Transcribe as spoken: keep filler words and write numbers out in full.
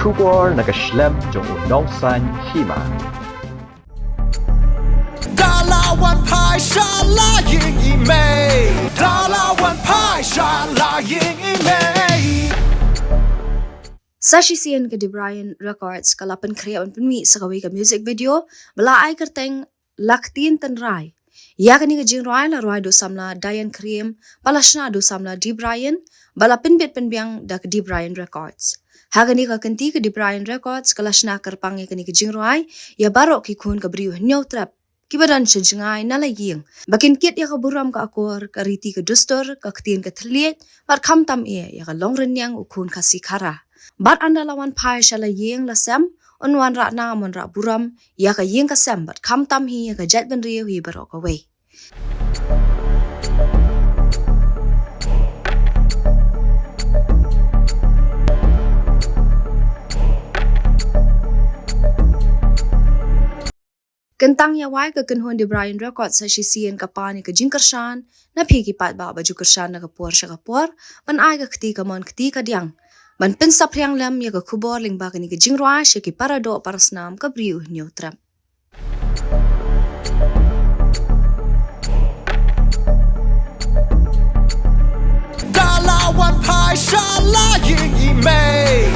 Khubor na ka shlem jong u nongsan hima. Da la wan phai sha la ïing i mei. Da la wan phai sha la ïing i mei. Sa shisien ka Debryan Records ka la pynkhreh ban pynmih sa kawei ka music video ba la ai kyrteng La Ktien Tynrai. Ïa kane ka jingrwai la rwai da u samla Diane Khriem, ba la shna da u samla Debryan, ba la pynbit pynbiang da ka Debryan Records. Ha kane ka kynti ka Debryan Records ka la shna kyrpang ïa kane ka jingrwai ïa baroh ki khun ka Bri u Hynñiewtrep kiba don sha jngai na la ïing, ba kin kit ïa ka burom ka akor, ka riti ka dustur, ka ktien ka thylliej, bad khamtam eh ïa ka longrynïeng u khun Khasi Khara. Bad ynda la wan phai sha la ïing la sem, un wanrah nam, wanrah burom ïa ka ïing ka sem bad khamtam hi ïa ka jaitbynriew hi baroh kawei. Kyntang ïa wai ka kynhun Debryan Records sa shisien ka pan ïa ka jingkyrshan na phi ki paidbah ba ju kyrshan na ka por sha ka por, ban ai ka kti kamon kti kadiang, ban pynsaphriang lem ïa ka khubor lyngba kane ka jingrwai sha ki para doh para snam ka Bri u Hynñiewtrep. Da la wan phai sha la ïing i mei.